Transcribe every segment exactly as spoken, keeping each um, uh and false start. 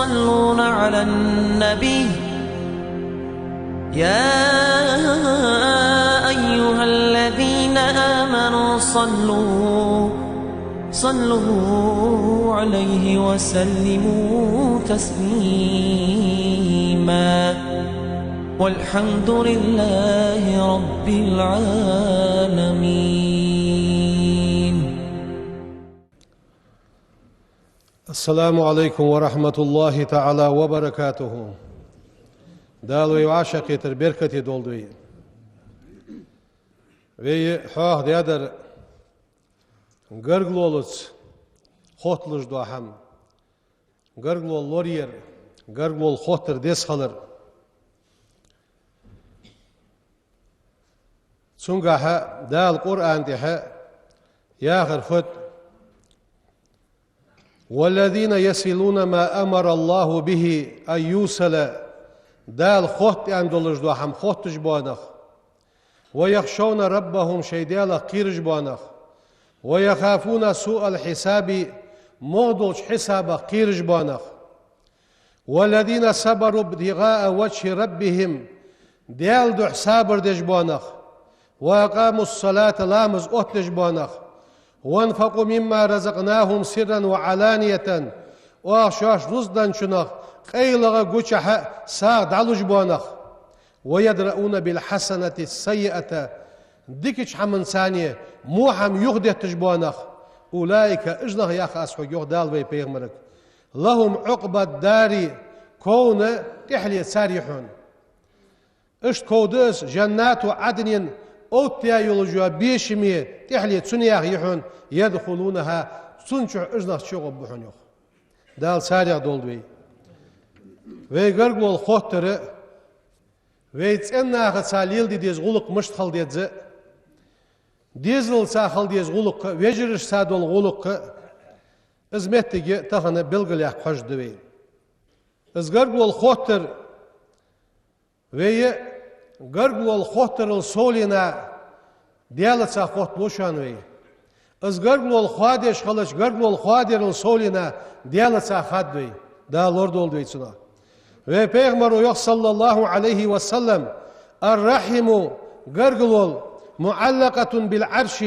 يصلون على النبي، يا أيها الذين آمنوا صلوا، صلوا عليه وسلموا تسليما. والحمد لله رب العالمين. السلام عليكم ورحمة الله تعالى وبركاته. Дала вай вӀашагӀкхетар беркате долда вай. Вай хьоахадаьдар гаргалолца хотталуш дола хӀама, гаргало лораяр, гаргало хоттар деза хилар. Цунгахьа Дала Къуръан тӀа яхар фуд: «والذين يصلون ما أمر الله به أن يوصل», Дала хоттадаь долаш дола хӀама хотташ бола нах, «ويخشون ربهم», шоай Даьлах кхераш бола нах, «ويخافون سوء الحساب», мугӀ долча хьисабах кхераш бола нах, «والذين صبروا ابتغاء وجه ربهم», Даьла духьа сабар деш бола нах, «وأقاموا الصلاة», ламаз оттадеш бола нах, «وأنفقوا مما رزقناهم سرا وعلانية», оаха шоашта рузкъа денначунах къайлагӀа, гучахьа сагӀа дӀалуш бола нах, «ويدرءون بالحسنة السيئة», дикача хӀаманца во хӀама юхадетташ бола нах, «أولئك», уж нах, йоах Аз хьога, йоах Дала вай пайхамарга, «لهم عقبى الدار», ковна тӀехьале цар я хьона. Иштта ков да из, «جنات عدن», оттаяь йолаш йола бешаме тӀехьале цунах я хьона, «يدخلونها», цун чу уж нах чугӀоргба хьона, йоах. Дала царех долда вай. Вай гаргало хоттар, вай цӀен нахаца леладе деза гӀулакх мишта хила деза, дезалца хила деза гӀулакх, вежарашца дола гӀулакх, из моттиг тахан белгалъяккха хьожаргда вай. Из гаргало хоттар, вай гаргало хоттарал совнагӀа Даьлаца хотталу шоана вай. Из гаргало хоадеш хилча, гаргало хоадерал совнагӀа Даьлаца хадду вай. Дала лорадолда вай цунах. Вай пайхамаро йоах, صلى الله عليه وسلم: «الرحم», гаргало, «معلقة بالعرش»,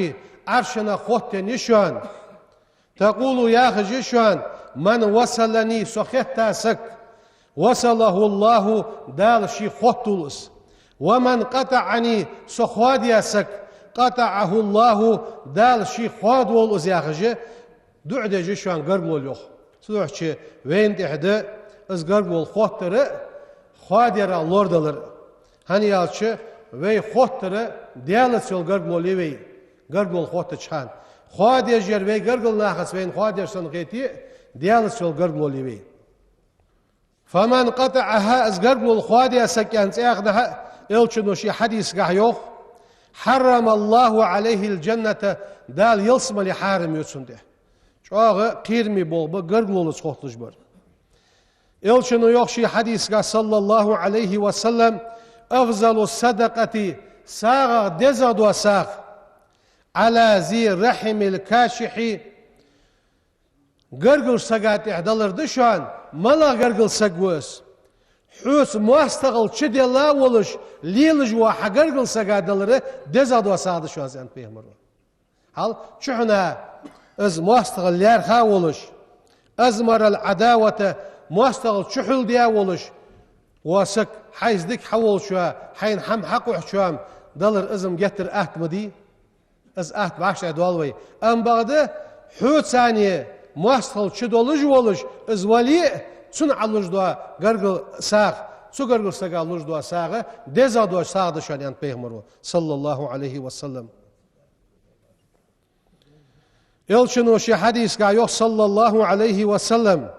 Ӏаршах хоттаенна я шоана. «تقول», яхаш я шоана: «من وصلني», со хоттадаь саг, «وصله الله», Дала шийх хоттаву из. «ومن قطعني», со хоадаь саг, «قطعه الله», Дала шийх хоадаву из, яхаш, дуӀа деш я шоана гаргало, йоах. Цудухьа вайна тӀехьа да из гаргало хоттар а, хоадерах лорадалар а. ХӀана аьлча, вай хоттар Даьлаца йола гаргало я вай, гаргало хоттача хана. Хоадеш яр вай гаргара нахаца вайна хоадеш санна хете а, Даьлаца йола гаргало я вай. «فمن قطعها», из гаргало хоадаь саг, аьнна цхьаькханахьа, Элчано ший хьадисагахьа йоах: «حرم الله عليه الجنة», Дала ялсмале хьарам ю цунна тӀа. ЧӀоагӀа кхераме болх ба гаргалолца хотталуш бар. Элчано йоах ший хьадисагахьа, صلى الله عليه وسلم: «أفضل الصدقة», сагӀах дезагӀдола сагӀа, «على ذي الرحم الكاشح», гаргара сага тӀа далар да шоана, малагӀа гаргара саг ва из? Хьоца моастагӀал чуделла волаш, лелаш вола хьа гаргара сага далар дезагӀдола сагӀа да шоана из, аьннад пайхамаро. Хьал чухьнахьа из моастагӀал лаьрхӀа волаш, «أضمر العداوة», моастагӀал чухьулдаь волаш, ва саг, хьайца дика хьаволчоа, хьайна хӀама хьакхухьачоа далар из-м геттара атта ма дий. Из атта вӀаштӀехьадоал вай. Амма бакъда хьоца цхьана моастагӀал чудолаш волаш, из вале а, цунна Ӏа луш дола гаргара сагӀа, цу гаргара сага луш дола сагӀа дезагӀдола сагӀа да шоана, аьннад пайхамаро, صلى الله عليه وسلم. Элчано ший хьадисагахьа йоах, صلى الله عليه وسلم: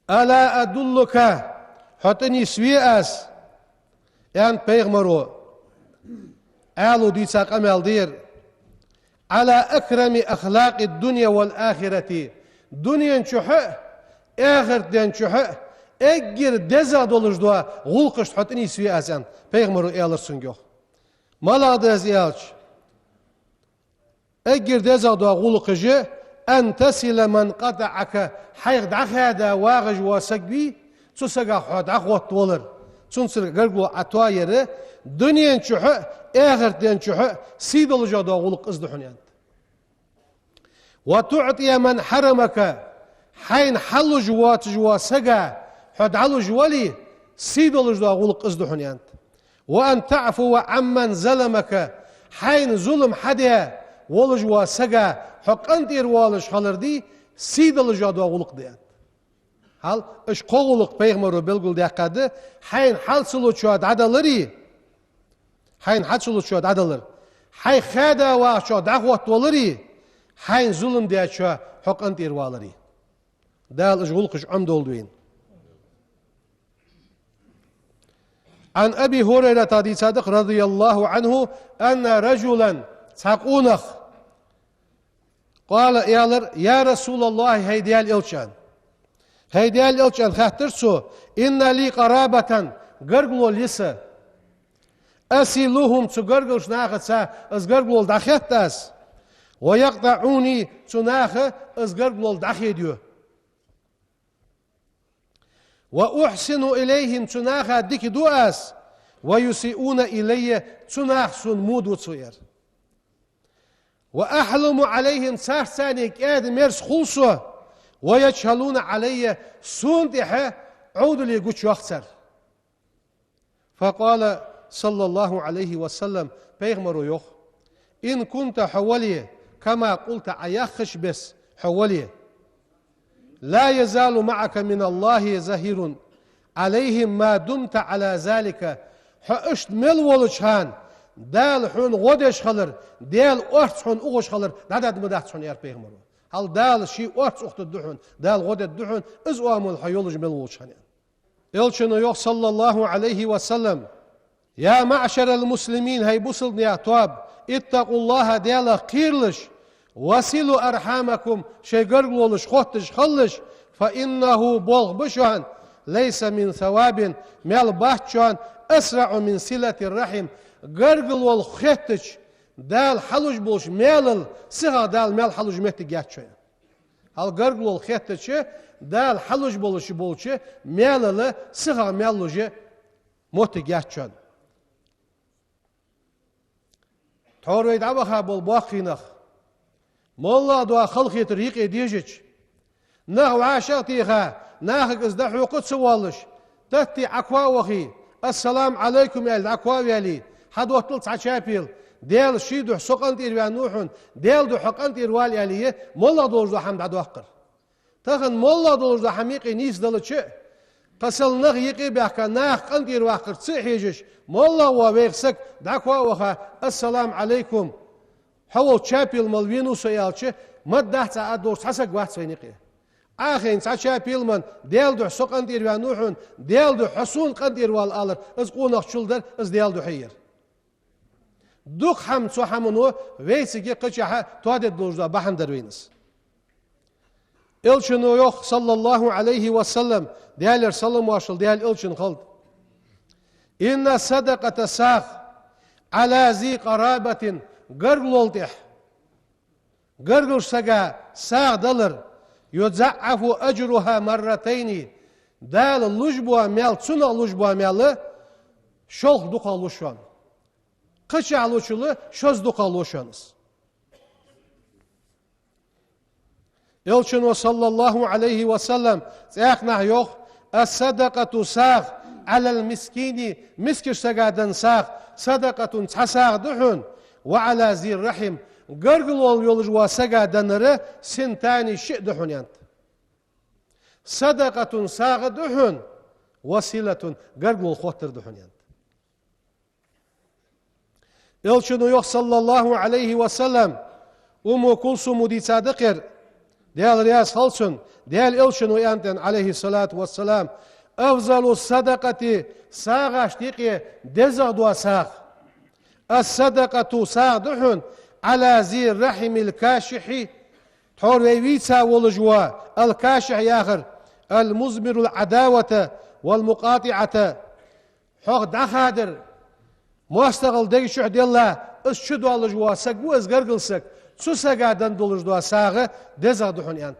«ألا أدلك», хьо тӀанийсве аз, аьннад пайхамаро, Ӏаьлас дийца къамаьл да ер, «على أكرم أخلاق الدنيا والآخرة», дунен чухьа а, ахарта ден чухьа а эггара дезагӀдолаш дола гӀулакхашта хьо тӀанийсве аз, аьннад пайхамаро, аьлар цунга йоах. МалагӀа да из аьлча, эггара дезагӀдола гӀулакхаш: أن تصل من قطعك, хьайх дӀахаьда вагӀаш вола саг вий, цу сагах хьо дӀахоттавалар, цунцара гаргало Ӏа тоаяр, дунен чухь а, эхартден чухь а сий долаш дола гӀулакх из да хьона, аьннад. وتعطي من حرمك, хьайна хьалуш воацаш вола сага хьо дӀалуш вале, сий долаш дола гӀулакх из да хьона, аьннад. وأن تعفو عمن ظلمك, хьайна зулам хьадаь волаш вола сага хьо къинтӀера воалаш хилар дий, сий долаш дола гӀулакх да, аьннад. Хьал, уж кхо гӀулакх пайхамаро белгалдаьккхад, хьайна хьал ца лучоа дӀадалари, хьайна хьал ца лучоа дӀадалар, хьайх хаьда вагӀачоа дӀахоттавалари, хьайна зулам даьчоа хьо къинтӀера валари. Дала уж гӀулакхаш Ӏомадолда вайна. عن أبي هريرة, дийцад-кх, رضي الله عنه, أن رجلا, цхьа къонах, قال, аьлар: يا رسول الله, хӀай Даьла элча, аьнна. ХӀай Даьла элча, аьнна, хаьттар цо: إن لي قرابة, гаргало я са. أصلهم, цу гаргарча нахаца из гаргало дӀахетт аз. ويقطعوني, цу наха из гаргало дӀахедаю. وأحسن إليهم, цу наха дика ду аз. ويسيئون إلي, цу наха сона во ду, цо ер. وأحلم عليهم, царца кӀаьда-мерза хул со. ويجهلون علي, сона тӀехьа Ӏовдале гучайоах цар. فقال صلى الله عليه وسلم, пайхамаро йоах: إن كنت, хьо вале, كما قلت, Ӏа яхача беса хьо вале, لا يزال معك من الله ظهير عليهم ما دمت على ذلك, хьо иштта мел волча хана Дала хьона гӀо деш хилар, Даьла орц хьона ухаш хилар дӀадаргдац хьона, аьлар пайхамаро. Хьал Дала ший орц ухийтаргда хьона, Дала гӀо дергда хьона, из оамал хьо йолаш мел волча хана. Элчано йоах, صلى الله عليه وسلم: يا معشر المسلمين, хӀай бусалба наьха тоаба, اتقوا الله, Даьлах кхералаш, وصلوا أرحامكم, шоай гаргалонаш хотташ хилалаш, فإنه, болх ба шоана, ليس من ثواب, маьл бац шоана, أسرع من صلة الرحم, гаргало хеттача Дала хьалуш болча маьлал сихагӀа Дала маьл хьалуш моттиг яц шоана. Хьал гаргало хеттача Дала хьалуш болаш болча маьлал сихагӀа маьл луш моттиг яц шоана. Тхьовра вай дӀаваха бола боккхий нах, моллагӀа дола халахетар юкъе дежача, нах вӀашагӀтеха, нахага из дӀахьокха ца воалаш, тӀатте Ӏакхоа а вахе, السلام عليكم аьле, дӀакхоа а ваьле, хьадоттал цхьа чапел, Даьла ший духьа со къинтӀера ваьннав хьона, Даьла духьа хьо къинтӀера вала, аьле, моллагӀа долаш дола хӀама дӀадоаккхар. Тахан моллагӀа долаш дола хӀама юкъе нийсделча а, кхы сел нах юкъе а баьхка, наха къинтӀера ваккхар ца а хьежаш, моллагӀа вола вайх саг дӀакхоа а ваха, السلام عليكم, хьо волча чапел мел венав со аьлча, маддахь цхьа а долаш цхьа саг вац вайна юкъе. Ӏа хайна цхьа чапел менна, Даьла духьа со къинтӀера ваьннав хьона, Даьла духьа хьо сона къинтӀера вала алар, из къонахчул дар, из Даьла духьа яр. Дукха хӀама цу хӀамано вайцига кхычахьа тоадергдолаш дола бахьан дар вайна из. Элчано йоах, صلى الله عليه وسلم, Даьлера салам-моаршал Даьла элчанна хилда: إن الصدقة, сагӀа, على ذي قرابة, гаргалол тӀехьа, гаргарча сага сагӀа далар, يضاعف أجرها مرتين, Дала луш бола маьл, цунах луш бола маьл шолха дукхагӀа лу шоана. Кхычахьа лучул шозза дукхагӀа лу шоана из. Элчано, صلى الله عليه وسلم, цхьаькханахьа йоах: الصدقة, сагӀа, على المسكين, мискача сага даь сагӀа, صدقة, цхьа сагӀа да хьона, وعلى ذي الرحم, гаргалол йолаш вола сага даьр, ثنتان, шиъ да хьона, аьннад. صدقة, сагӀа да хьона, وصلة, гаргалол хоттар да хьона, аьннад. Элчано йоах, صلى الله عليه وسلم, Умму Кулсума дийцад-кх ер, Даьла раьза хилва цунна, Даьла элчано аьннад, عليه الصلاة والسلام: أفضل الصدقة, сагӀашта юкъе дезагӀа дола сагӀа, الصدقة, сагӀа да хьона, على ذي الرحم الكاشح, тхьовра вай вийца волаш вола, الكاشح яхар, المضمر العداوة والمقاطعة, хьох дӀахадар, МоастагӀал дега чу делла, из чудоаллаш вола саг ва, из гаргара саг. Цу сага денна долаш дола сагӀа дезагӀа да хьона, аьннад.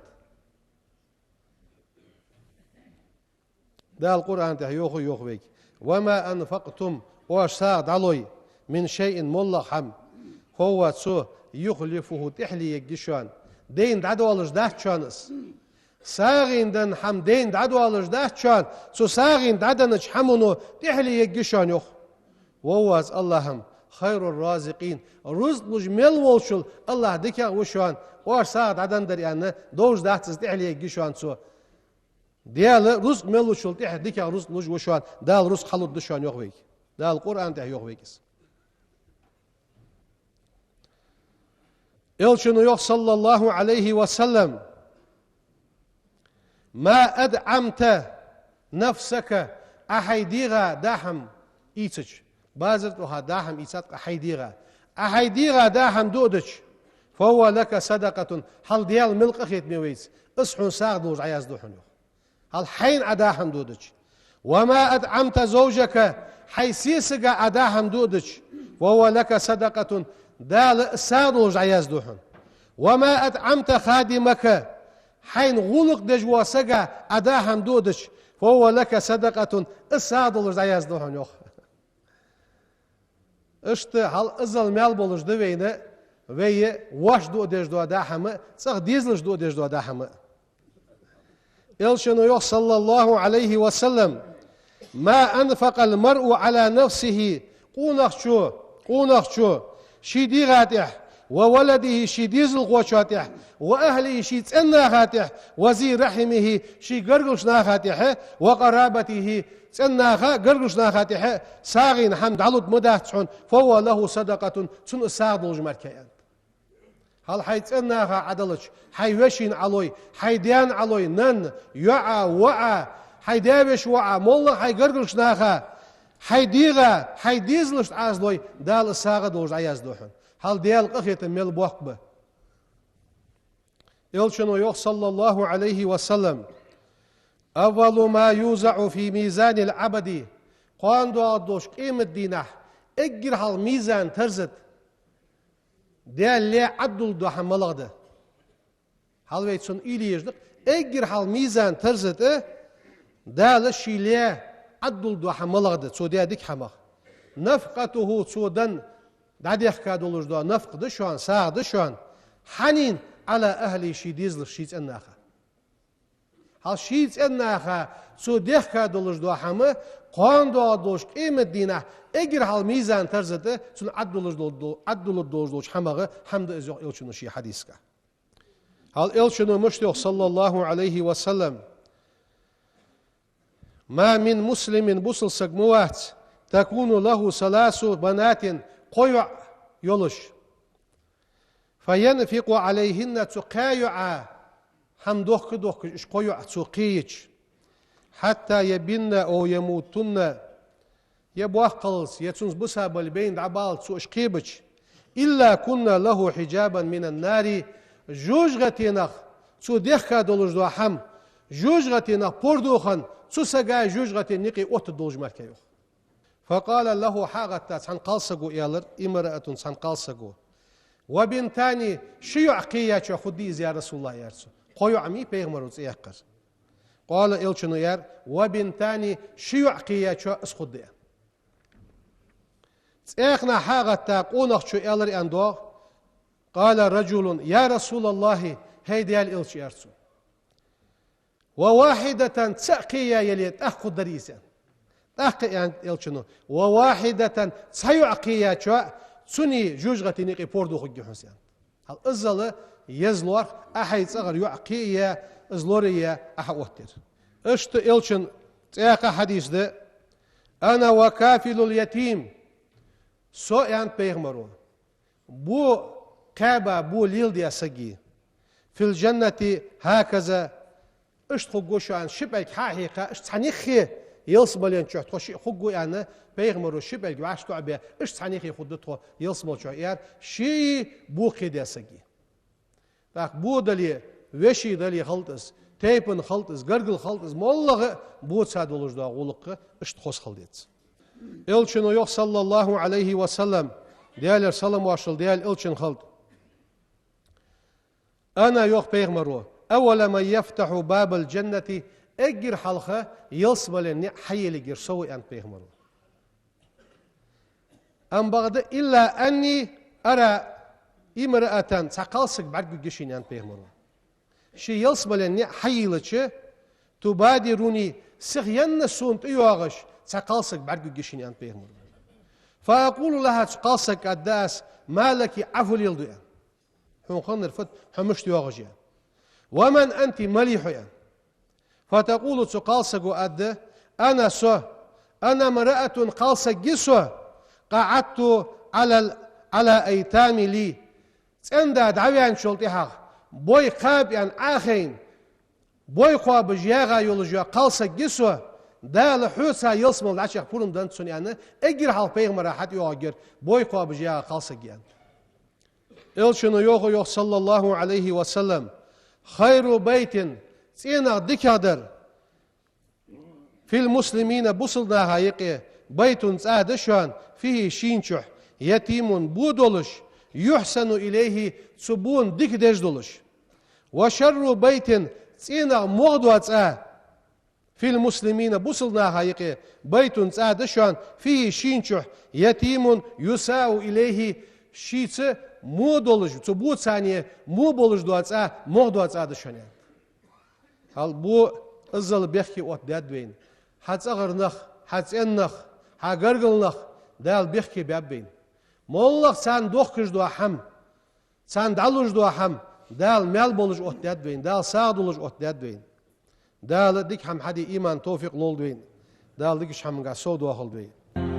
Дала Къуръан тӀа йоах, йоах вайга: «وما أنفقتم», оаш сагӀа дӀалой, «من شيء», моллагӀа хӀама, «هو», цо, «يخلفه», тӀехьале ергья шоана. Дайна дӀадоалаш дац шоана из. СагӀийна денна хӀама дайна дӀадоалаш дац шоана, цу сагӀийна дӀаденнача хӀамано тӀехьале ергья шоана, йоах. «وهو», из АллахӀ-м, «خير الرازقين», рузкъ луш мел волчул АллахӀ дикагӀа ва шоана, оаш сагӀа дӀаденнадар аьнна, довш дац из, тӀехьале ергья шоана цо. Даьла рузкъ мел лучул тӀехьа дикагӀа рузкъ луш ва шоана, Дала рузкъ хьалургда шоана, йоах вайга. Дала Къуръан тӀа йоах вайга из. Элчано йоах, صلى الله عليه وسلم: «ما أطعمت نفسك», Ӏа хьай дегӀа даа хӀама ийцача, базар тӀа ваха даа хӀама ийцад-кх Ӏа хьай дегӀа, Ӏа хьай дегӀа даа хӀама дуадича, «فهو لك صدقة», хьал Даьла мел къахетаме вайца, из хьона сагӀа долаш дӀаяздо хьона, йоах. Хьал хьайна Ӏа даа хӀама дуадича. «وما أطعمت زوجك», хьай сесага Ӏа даа хӀама дуадича, «فهو لك صدقة», Дала из сагӀа долаш дӀаяздо хьона. «وما أطعمت خادمك», хьайна гӀулакх деш вола сага Ӏа даа хӀама дуадича, «فهو لك صدقة», из сагӀа долаш дӀаяздо хьона, йоах. Иштта хьал иззал маьл болаш да вайна, вай воашта дуадеш дола даа хӀама, цӀагӀа дезалашта дуадеш дола даа хӀама. Элчано йоах, صلى الله عليه وسلم: «ما أنفق المرء على نفسه», къонахчо, къонахчо ший дегӀа тӀа, «وولده», ший дезалхочоа тӀа, «وأهله», ший цӀен наха тӀа, «وذي رحمه», ший гаргарча наха тӀа, «وقرابته», цӀен наха, гаргарча наха тӀа сагӀийна хӀама дӀалургдац хьона, «فهو له صدقة», цунна из сагӀа долаш мара, аьннад. Хьал хьай цӀен наха Ӏа делча, хьай вешийна Ӏа лой, хьай даьна Ӏа лой, нанна, йоӀа, воӀа, хьай даь-веший воӀа, моллагӀа хьай гаргарча наха, хьай дегӀа, хьай дезалашта Ӏа из лой, Дала из сагӀа долаш дӀаяздо хьона. Хьал Даьла къахетам мел боккха ба. Элчано йоах, صلى الله عليه وسلم: «أول ما يوضع في ميزان العبد», кхоана доагӀаш долча къематдийнахьа эггара хьалха мизан-тарза тӀа Даьла лай Ӏаддуллаш дола хӀама малагӀа да? Хьал вай цунна уйла еш да-кх, эггара хьалха мизан-тарза тӀа Дала ший лай Ӏаддуллаш дола хӀама малагӀа да, цо даь дика хӀамах? «نفقته», цо денна, дӀадехка долаш дола нафакъа да шоана, сагӀа да шоана, хьанна? «على أهله», ший дезалашта, ший цӀен наха. Хьал ший цӀен наха цо дехка долаш дола хӀама кхоана доагӀаш долча къематдийнахьа эггара хьалха мизан-тарза тӀа цунна Ӏаддуллаш дола-, Ӏаддуллаш долаш долча хӀамах хӀама да из, йоах Элчано ший хьадисага. Хьал Элчано мишта йоах, صلى الله عليه وسلم: «ما من مسلم», бусалба саг ма вац, «تكون له ثلاث بنات», кхо йоӀ йолаш, «فينفق عليهن», цу кхаь йоӀа хӀама дохка-дохкаш, уж кхо йоӀ цо кхееча, «حتى يبن أو يموتن», е боккха хилалца, е цунца бусалба бале байна дӀабаллалца цо уж кхебача, «إلا كن له حجابا من النار», жожагӀатенах цо дехка долаш дола хӀама, жожагӀатенах пордохан, цу сага жожагӀатен юкъе оттаргдолаш мара, йоах. «فقال له», хьагӀатта цхьан кхалсаго аьлар, «امرأة», цхьан кхалсаго: «وبنتان», ши йоӀ кхеяьчоа хургдий из, я РасулаллахӀ, аьлар цо. Кхо йоӀ ма йий пайхамаро цӀи яьккхар. «قال», Элчано аьлар: «وبنتان», ши йоӀ кхеяьчоа из хургда, аьнна. ЦӀаькха а хьагӀатта къонахчо аьлар, аьнна доагӀа: «قال رجل: يا رسول الله», хӀай Даьла Элча, аьлар цо. «وواحدة», цаӀ кхеяь яле, тӀаккха хургдарий из, аьнна. ТӀаккха аьннад Элчано: «وواحدة», цхьа йоӀ кхеяьчоа, цунна жожагӀатен юкъе пордо хургья хьона из, аьнна. Хьал иззал еза лоархӀ, Ӏа хьай цӀагӀара йоӀ кхеяь, из лораяь, Ӏа хьаоттаяр. Иштта Элчан цӀаькха хьадис да: «أنا وكافل اليتيم», со, аьннад пайхамаро, бо кхаьба, бо леладаь саг я, «في الجنة هكذا», иштта хургва шоана, ши пӀелг хьа а хьекха, иштта цхьан юххе, ялсмален чу тхо шиъ хургва, аьнна, пайхамаро ши пӀелг вӀаший тоӀабаь, иштта цхьан юххе хургда тхо ялсмален чу, аьлар, ший бо кхедаь саг я. ТӀаккха бо дале, веший дале хилда из, тайпан хилда из, гаргара хилда из, моллагӀа а боца долаш дола гӀулакх иштта хоза хила деза. Элчано йоах, саллаллахӀу Ӏалайхи ва саллам, Даьлера салам-моаршал Даьла Элчанна хилда. «أنا», йоах пайхамаро, «أول من يفتح باب الجنة», эггара хьалха ялсмален ниӀ хьаелларгйолаш со ва, аьннад пайхамаро. «أما بعد، إلا أني أرى امرأة», цхьа кхалсаг бӀаргагургья шийна, аьннад пайхамаро. Ше ялсмален ниӀ хьайийлача, «تبادرني», сиха енна сона тӀайоагӀаш, цхьа кхалсаг бӀаргагургья шийна, аьннад пайхамаро. «فأقول لها», цу кхалсагага аргда аз: «ما لك», Ӏа фу леладу, аьнна. Хьона хиннар фуд, хьо мишта йоагӀаш я? «ومن أنت», мала я хьо, аьнна. «فتقول», цу кхалсаго аргда: «أنا», со, «أنا امرأة», кхалсаг я со, «قعدت على ال-، على أيتام لي», цӀен-да дӀаваьнначул тӀехьагӀа бой кхаба аьнна Ӏохайна, бой кхобаш ягӀа йолаш йола кхалсаг я со, Дала хьоца ялсмале дӀачуяха пурам деннад сона, аьнна, эггара хьалха пайхамара хьатӀайоагӀаргьяр бой кхобаш ягӀа кхалсаг я, аьнна. Элчано йоах, йоах, саллаллахӀу Ӏалайхи ва саллам: «خير بيت», цӀенах дикагӀдар, «في المسلمين», бусалба наха юкъе, «بيت», цӀа да шоана, «فيه», шийна чу, «يتيم», бо долаш, «يحسن إليه», цу бона дика деш долаш. «وشر بيت», цӀенах могӀа дола цӀа, «في المسلمين», бусалба наха юкъе, «بيت», цӀа да шоана, «فيه», шийна чу, «يتيم يساء إليه», шийца во долаш, цу боцане во болаш дола цӀа, могӀа дола цӀа да шоана, аьнна. Хьал бо иззал бехке оттадаьд вайна. Хьа цӀагӀара нах, хьа цӀен нах, хьа гаргара нах Дала бехке баьб вайна. МоллагӀа царна дохкаш дола хӀама, царна дӀалуш дола хӀама Дала маьл болаш оттадаьд вайна, Дала сагӀа долаш оттадаьд вайна. Дала дика хӀама хьаде иман, товфикъ лолда вайна. Дала дикача хӀамангахь сов доахалда вай.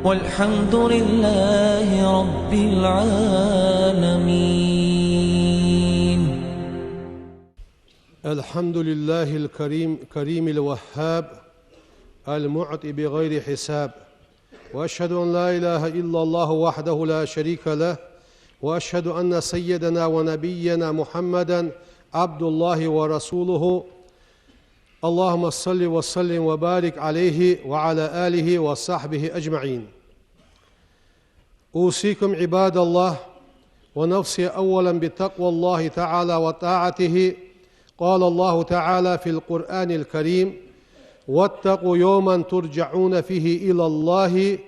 والحمد لله رب العالمين. الحمد لله الكريم، كريم الوهاب، المعطي بغير حساب. وأشهد أن لا إله إلا الله وحده لا شريك له، وأشهد أن سيدنا ونبينا محمدا عبد الله ورسوله. اللهم صل وسلم وبارك عليه وعلى آله وصحبه أجمعين. أوصيكم عباد الله ونفسي أولا بتقوى الله تعالى وطاعته. قال الله تعالى في القرآن الكريم: «واتقوا يوما ترجعون فيه إلى الله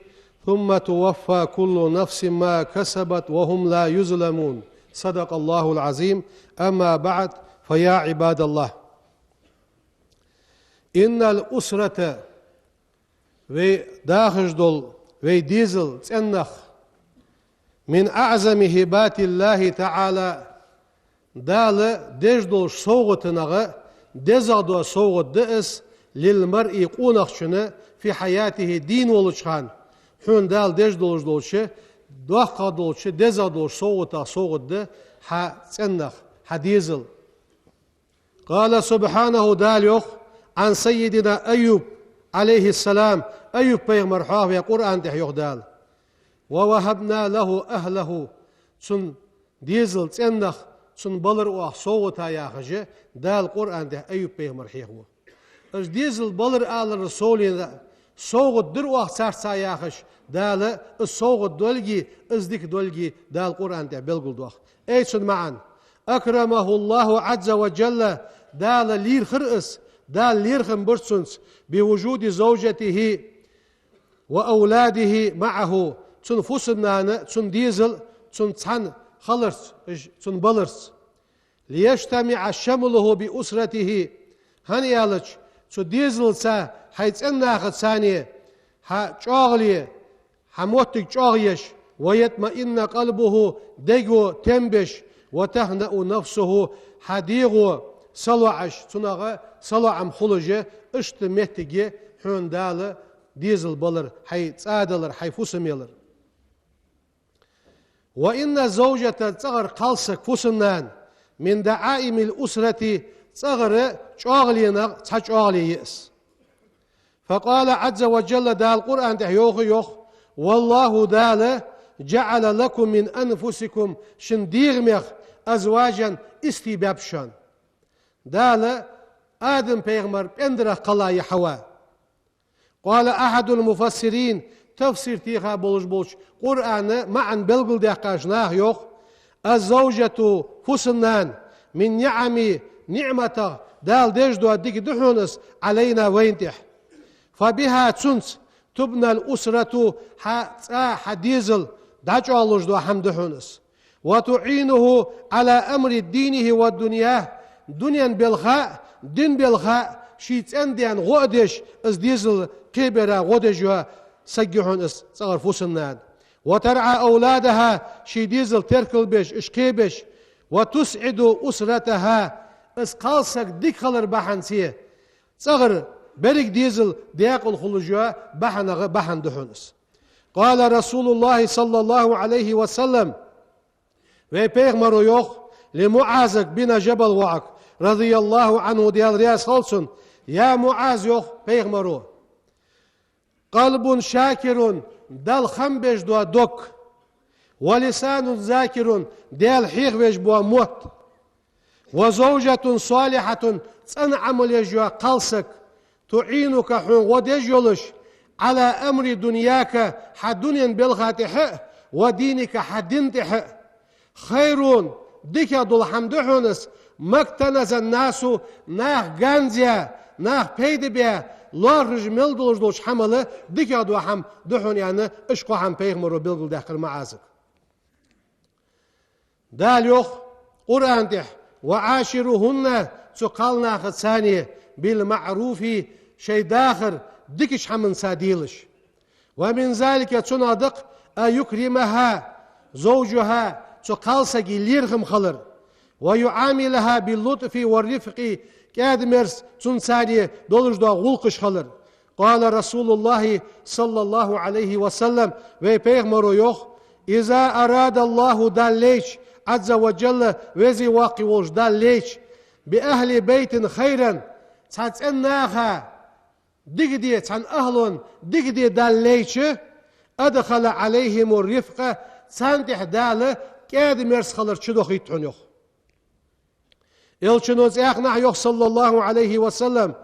ثم توفى كل نفس ما كسبت وهم لا يظلمون.» صدق الله العظيم. أما بعد، فيا عباد الله، إن الأسرة, вай дахаш дола, вай дезал, цӀен нах, من أعظم هبات الله تعالى, Дала деш долча совгӀатех дезагӀа дола совгӀат да из, للمرء, къонахчунна, في حياته, дийна волча хана, хьона Дала деш долаш долча, доккхагӀа долча, дезагӀа долча совгӀатех совгӀат да хьа цӀен нах, хьа дезал. قال سبحانه, Дала йоах, عن سيدنا أيوب عليه السلام, Айюб-пайхамар хьоахаваь Къуръан тӀа йоах Дала: «ووهبنا له أهله», цун дезал, цӀен нах, цун балар оаха совгӀата яхаш, Дала Къуръан тӀа Айюб-пайхамар хьоахаву. Из дезал, балар аларал совгӀа, совгӀат дир оаха царца яхаш, Дала из совгӀат долга, из дика долга Дала Къуръан тӀа белгалдоах. Эй, цун маӀан: «أكرمه الله عز وجل», Дала лоархӀар из, Дала лоархӀам бир цунца, «بوجود زوجته وأولاده معه», цун фусам-нана, цун дезал цунца цхьана хиларца, уж цун баларца. «ليجتمع شمله بأسرته», хӀана аьлча, цу дезалца, хьай цӀен нахаца цхьана хьа чӀоагӀале, хьа моттиг чӀоагӀъеш, «ويطمئن قلبه», дега тем беш, «وتهنأ نفسه», хьа дегӀо салоӀаш, цунах салоӀам хулаш, иштта моттиг я хьона Дала дезал балар, хьай цӀа далар, хьай фусам ялар. «وإن الزوجة», цӀагӀара кхалсаг, фусам-нана, «من دعائم الأسرة», цӀагӀара чӀоагӀаленах цхьа чӀоагӀале я из. فقال عز وجل, Дала Къуръан тӀа йоах, йоах: «والله», Дала, «جعل لكم من أنفسكم», шун дегӀамех, «أزواجا», истий баьб шоана. Дала Адам-пайхамар пӀендарах кхелла я Хьава. قال أحد المفسرين, тафсир теха болаш болча Къуръана маӀан белгалдаьккхача наха йоах: الزوجة, фусам-нана, من نعم, ниӀматех, Дала деш дола дика да хьона из, علينا, вайна тӀа. فبها, цунца, تبنى الأسرة, хьа цӀа, хьа дезал дӀачӀоагӀлуш дола хӀама да хьона из. وتعينه على أمر دينه ودنياه, дунен балха а, дина балха а ший цӀен-даьна гӀо а деш, из дезал кхебара гӀо деш йола саг я хьона из, цӀагӀара фусам-нана. وترعى أولادها, ший дезал теркалбеш, уж кхебеш. وتسعد أسرتها, из кхалсаг дика хилар бахьанца, цӀагӀара беррига дезал даькъала хулаш йола бахьанех бахьан да хьона из. قال رسول الله صلى الله عليه وسلم, вай Пайхамаро йоах, لمعاذ بن جبل, воӀага, رضي الله عنه, Даьла раьза хилва цунна: يا معاذ, йоах Пайхамаро, قلب شاكر, Далла хам беш дола дог, ولسان ذاكر, Даьла хьехавеш бола мотт, وزوجة صالحة, цӀена Ӏамал еш йола кхалсаг, تعينك, хьона гӀо деш йолаш, على أمر دنياك, хьа дунен балха тӀа а, ودينك, хьа дина тӀа а. خير, дикагӀа дола хӀама да хьона из, ما اكتنز الناس, наха ганз яь, наха пайда баь, лоархӀаш мел долаш долча хӀамал дикагӀа дола хӀама да хьона, аьнна, иштта кхо хӀама Пайхамаро белгалдаьккхар МуӀазага. Дала йоах Къуръана тӀа: وعاشروهن, цу кхалнахаца بالمعروف, шоай дахар дикача хӀаманца делаш. ومن ذلك, цунах да-кх, أن يكرمها زوجها, цу кхалсага лерхӀам хилар, ويعاملها باللطف والرفق, кӀаьда-мерза цунца долаш дола гӀулакхаш хилар. قال رسول الله صلى الله عليه وسلم, вай Пайхамаро йоах: إذا أراد الله, Дала лайча, عز وجل, веза-воккха волча Дала лайча, بأهل بيت خيرا, цхьан цӀен наха дика де, цхьан ахӀлон дика де Дала лайча, أدخل عليهم الرفق, царна тӀа Дала кӀаьда-мерза хилар чудохийт хьона, йоах. Элчано цхьаькханахьа йоах, صلى الله عليه وسلم: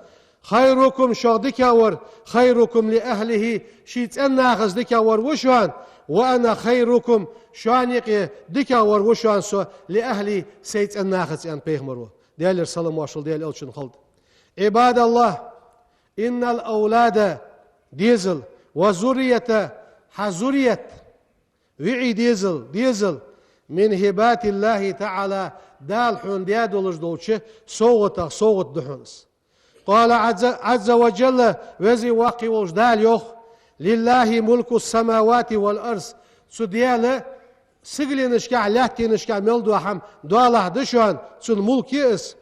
خيركم, шух дикагӀвар, خيركم لأهله, ший цӀен нахаца дикагӀвар ва шоана, وأنا خيركم, шоана юкъе дикагӀвар ва шоана со, لأهلي, сай цӀен нахаца, аьннад Пайхамаро. Даьлера салам-моаршал Даьла элчанна хилда. عباد الله, إن الأولاد, дезал, والذرية, хьа зуррият, виӀий дезал, дезал, من هبات الله تعالى, Дала хьона даь долаш долча совгӀатех совгӀат да хьона из. قال عز, عز وجل, веза-воккха волча Дала йоах: لله ملك السماوات والأرض, цу Даьла сигаленашкахьа, лаьттанашкахьа мел дола хӀама долахь да шоана, цун мулк я из.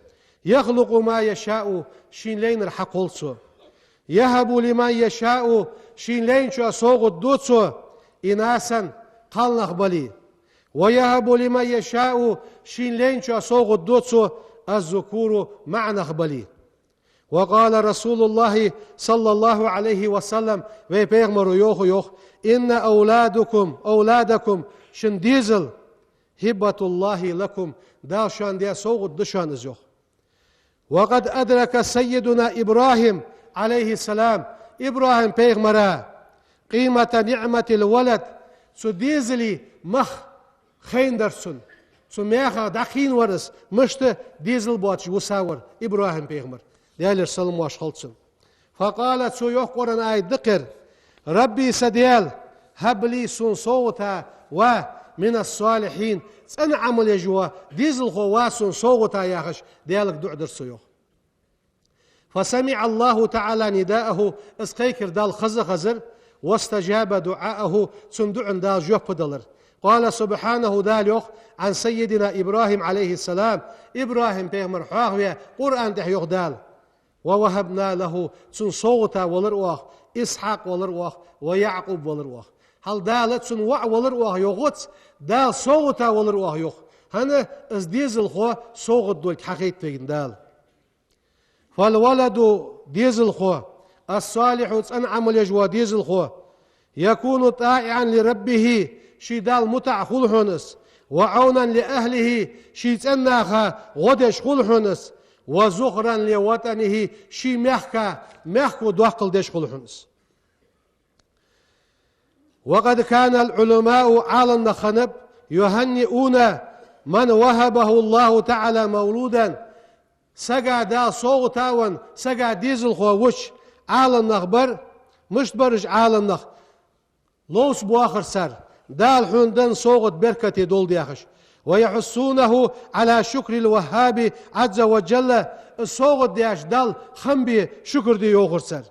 يخلق ما يشاء, шийна лайнар хьакхолл цо. يهب لمن يشاء, шийна лайначоа совгӀат ду цо, إناثا, кхалнах бале. ويهب لمن يشاء, шийна лайначоа совгӀат ду цо, الذكور, маӀанах бале. وقال رسول الله صلى الله عليه وسلم, вай Пайхамаро йоах, йоах: إن أولادكم, أولادكم, шун дезал, هبة الله لكم, Дала шоана даь совгӀат да шоана из, йоах. وقد أدرك سيدنا إبراهيم عليه السلام, ИбрахӀим-пайхамара, قيمة نعمة الولد, цу дезала мах хайнадар цунна. Цу мехах дӀакхийнавар из, мишта дезал боацаш висавар ИбрахӀим-пайхамар, Даьлера салам-моаршал хилда цунна. فقال, цо йоах, Къуръана аят да-кх ер: رب, са Даьла, هب لي, сона совгӀата ва, من الصالحين, цӀена Ӏамал еш вола дезалхо ва сона совгӀата, яхаш, Даьлага дуӀа дир цо, йоах. فسمع الله تعالى نداءه, из кхайкар Дала хаза а хезар, واستجاب دعاءه, цун дуӀан Дала жоп а делар. قال سبحانه, Дала йоах, عن سيدنا إبراهيم عليه السلام, ИбрахӀим-пайхамар хьоахаваь, Къуръана тӀа йоах Дала: ووهبنا له, цунна совгӀата велар оаха, Исхьакъ велар оаха, ويعقوب велар оаха. Хьал Дала цунна воӀ велар оаха йоахац, Дала совгӀата велар оаха йоах. ХӀана? Из дезалхо совгӀат долга хьахайт вайна Дала. فالولد, дезалхо, الصالح, цӀена Ӏамал еш вола дезалхо, يكون طائعا لربه, ший Далла мутӀахьа хул хьона из, وعونا لأهله, ший цӀен наха гӀо деш хул хьона из, وذخرا لوطنه, ший мехка, мехко доккхал деш хул хьона из. وقد كان العلماء, Ӏаламнах хиннаб, يهنئون من وهبه الله تعالى مولودا, сага Дала совгӀата а венна, сага дезалхо ваьча Ӏаламнах бар, мишта бар уж Ӏаламнах? Ловца боахар цар, Дала хьона денна совгӀат беркате долда яхаш. ويحثونه على شكر الوهاب عز وجل, из совгӀат деш Далла хам бе шукр де йоахар цар.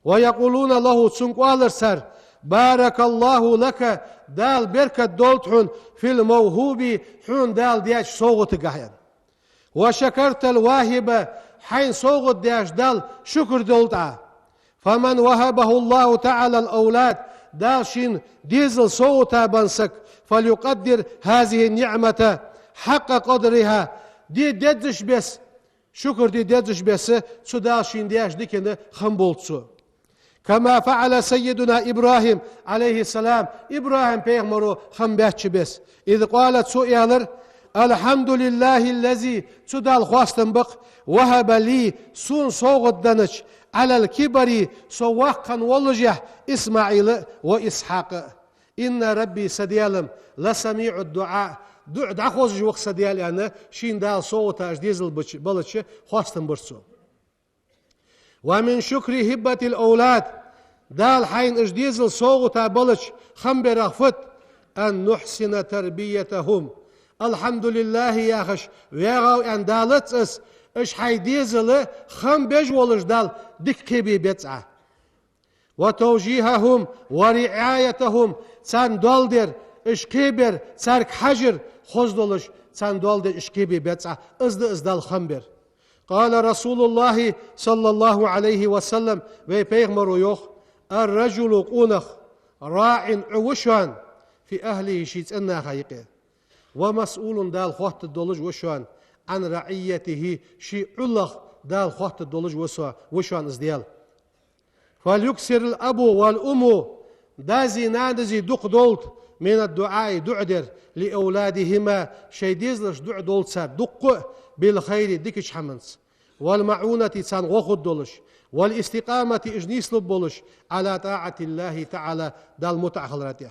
ويقولون له, цунга оалар цар: بارك الله لك, Дала беркат долда хьона, في الموهوب, хьона Дала деча совгӀатагахь, аьнна. وشكرت الواهب, хьайна совгӀат деш Далла шукр долда Ӏа. فمن وهبه الله تعالى الأولاد, Дала шийна дезал совгӀата бенна саг, فليقدر هذه النعمة حق قدرها, де дезача беса, шукр де дезача беса, цу Дала шийна деча дикана хам болда цо. كما فعل سيدنا إبراهيم عليه السلام, ИбрахӀим пайхамаро хам беча беса. إذ قال, цо аьлар: الحمد لله الذي, цу Далла хоастам ба-кх, وهب لي, сона совгӀат деннача, على الكبر, со воккха хинна воллашехь, إسماعيل وإسحاق. إن ربي, са Даьла-м, لسميع الدعاء, дуӀа дӀахозаш ва-кх са Даьла, аьнна, шийна Дала совгӀата уж дезал бач-, белча хоастам бир цо. ومن شكر هبة الأولاد, Дала хьайна уж дезал совгӀата белча хам берах фуд: أن نحسن تربيتهم. الحمد لله яхаш вагӀа ва аьнна далац аз, уж хьай дезала хам беш волаш Дала дика кхебе беза Ӏа. وتوجيههم ورعايتهم, царна доал дар, уж кхебар, царга хьажар хоза долаш, царна доал дар, уж кхебе беза Ӏа, из да из Далла хам бар. قال رسول الله صلى الله عليه وسلم, вай пайхамаро йоах: الرجل, къонах, راع, Ӏу ва шоана, في أهله, ший цӀен наха юкъе, ومسؤول, Дала хоаттаргдолаш ва шоана, عن رعيته, ший Ӏулах Дала хоаттаргдолаш ва со-, ва шоана из Даьла. فليكثر الأب والأم, дази нанази дукха долда, من الدعاء, дуӀа дар, لأولادهما, шоай дезалашта дуӀа долда цар дукха а, بالخير, дикача хӀаманца, والمعونة, царна гӀо хургдолаш, والاستقامة, уж нийслургболаш, على طاعة الله تعالى, Далла мутӀахьа хилара тӀа,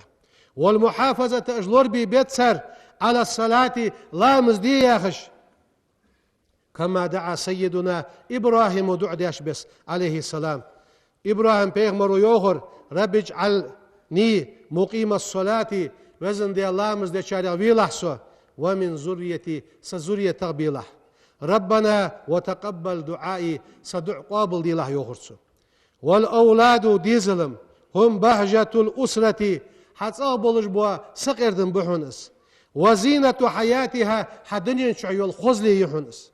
والمحافظة, уж лорабе беза цар, على الصلاة, ламаз де яхаш. كما دعا سيدنا إبراهيم, дуӀа деш беса, عليه السلام. ИбрахӀим пайхамаро йоахар: رب اجعلني مقيم الصلاة, Веза Даьла, ламаз дечарех велахь со, ومن ذريتي, са зурриятах белахь. ربنا وتقبل دعائي, са дуӀа къоабалделахь, йоахар цо. والأولاد, дезал-м, هم بهجة الأسرة, хьа цӀагӀа болаш бола сакъердам ба хьона из. وزينة حياتها, хьа дунен чу йола хозал я хьона из.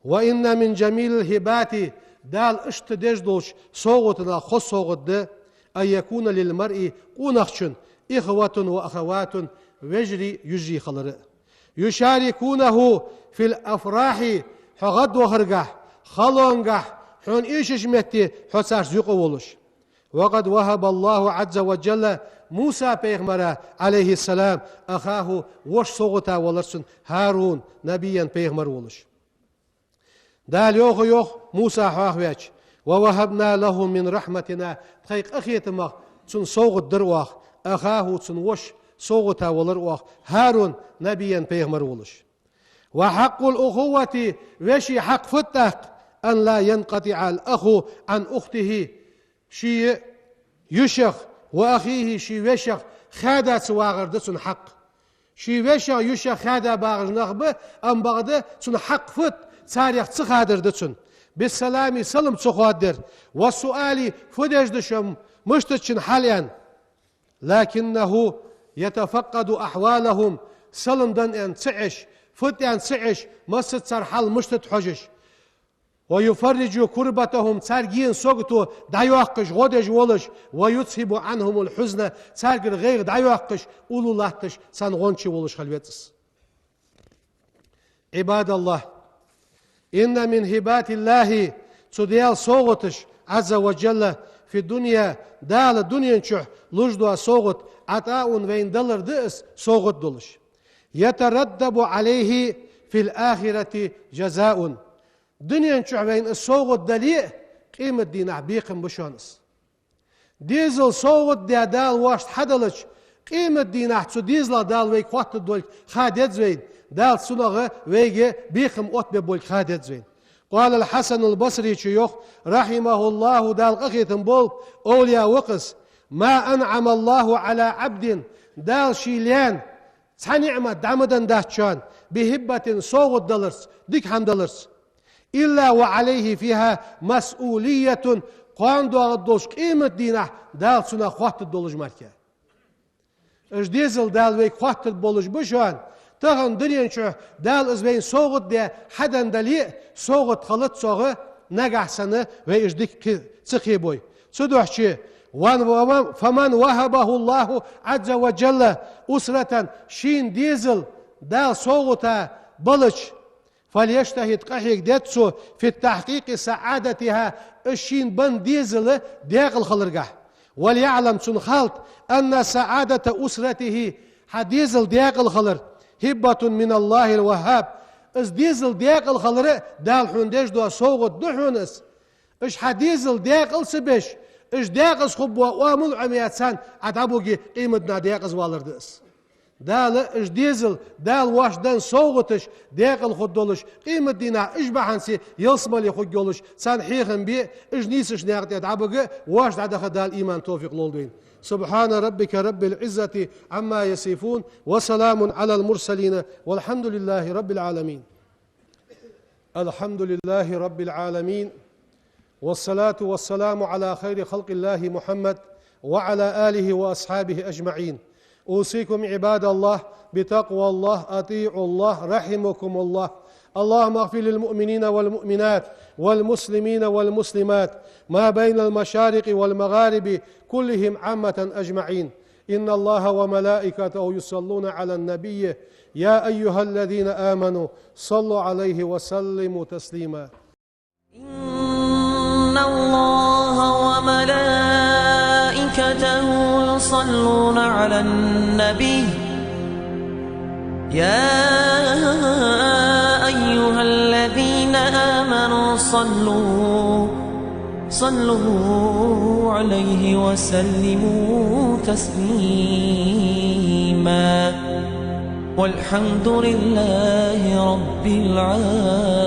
وإن من جميل الهبات, Дала иштта деш долча совгӀатех хоза совгӀат да, أن يكون للمرء, къонахчун, إخوة وأخوات, вежарий, йижарий хилар. يشاركونه في الأفراح, хьо гӀадвахаргахь, халонгахь, хьона эшача метте хьо царца юкъе волаш. وقد وهب الله عز وجل موسى пайхамара, عليه السلام, أخاه, воша совгӀата велар цунна, هارون, نبيا, пайхамар волаш. Дала йоах, йоах Муса хьоахаваьча: ووهبنا له من رحمتنا, тхоай къахетамах цунна совгӀат дир оаха, أخاه, цун воша совгӀата велар оаха, هارون, نبيا, пайхамар волаш. وحق الأخوة, веший хьакъ фуд тӀаккха, أن لا ينقطع الأخ عن أخته, ший йишах, وأخيه, ший вешах хаьда ца вагӀар да цун хьакъ. Ший вешах, йишах хаьда багӀаш нах ба, амма бакъда цун хьакъ фуд, царех ца хадар да цун. بالسلام, салам ца хоададар, والسؤال, фу деш да шо, мишта да шун хьал, аьнна. لكنه يتفقد أحوالهم, салам денна аьнна ца Ӏеш, фуд аьнна ца Ӏеш, массаза цар хьал мишта да хьожаш. ويفرج كربتهم, цар гена сагото дӀайоаккхаш, гӀо деш волаш, ويذهب عنهم الحزن, царгара гӀайгӀа дӀайоаккхаш, уллув латташ, царна гӀончий волаш хила веза из. عباد الله, إن من هبات الله, цу Даьла совгӀаташ, عز وجل, في الدنيا, Дала дунен чу луш дола совгӀат, عطاء, вайна далар да из, совгӀат долаш. يترتب عليه في الآخرة جزاء. Дунен чу вайна из совгӀат дале а, къематдийнахьа бекхам ба шоана из. Дезал совгӀат а даь Дала воашта хьаделча, къематдийнахьа цу дезалах Дала вайга хоаттаргдолга ха деза вайна, Дала цунах вайга бекхам оттабергболга ха деза вайна. قال الحسن البصري, цо йоах, رحمه الله, Дала къахетам болба, овлияъ ва-кх из: ما أنعم الله على عبد, Дала ший лаьна цхьа ниӀмат дӀа ма деннадац шоана, بهبة, совгӀат даларца, дика хӀама даларца, إلا وعليه فيها مسؤولية, кхоана доагӀаргдолча къематдийнахьа Дала цунах хоаттаргдолаш мара. Уж дезал Дала вайга хоаттаргболаш ба шоана, тахан дунен чу Дала из вайна совгӀат а даь хьаденна дале а, совгӀат хилац цох, нагахьа санна вай уж дика кхе-, ца кхебой. Цудухьа, ومن، فمن وهبه الله عز وجل أسرة, шийна дезал Дала совгӀата балча, فليجتهد, къахьега деза цо, في تحقيق سعادتها, из шийна бенна дезал даькъала хиларгахьа. وليعلم, цунна халда, أن سعادة أسرته, хьа дезал даькъала хилар, هبة من الله الوهاب, из дезал даькъала хилар Дала хьона деш дола совгӀат да хьона из. Уж хьа дезал даькъала ца беш, уж даькъаза хургбола оамал Ӏомаяь царна Ӏа дӀабуге, къематдийнахьа даькъаза валар да из. Дала уж дезал, Дала воашта денна совгӀаташ даькъала хургдолаш, къематдийнахьа уж бахьанца ялсмале хургйолаш, царна хьехам бе, уж нийсача наькъа тӀа дӀабуге, воашта дӀадаха Дала иман, товфикъ лолда вайна. سبحان ربك رب العزة عما يصفون، وسلام على المرسلين، والحمد لله رب العالمين. الحمد لله رب العالمين، والصلاة والسلام على خير خلق الله محمد وعلى آله وأصحابه أجمعين. أوصيكم عباد الله بتقوى الله، أطيعوا الله رحمكم الله. اللهم اغفر للمؤمنين والمؤمنات والمسلمين والمسلمات ما بين المشارق والمغارب كلهم عامة أجمعين. إن الله وملائكته يصلون على النبي، يا أيها الذين آمنوا صلوا عليه وسلموا تسليما. إن الله وملائكته يصلون على النبي، يا أيها الذين آمنوا صلوا، صلوا عليه وسلموا تسليما. والحمد لله رب العالمين.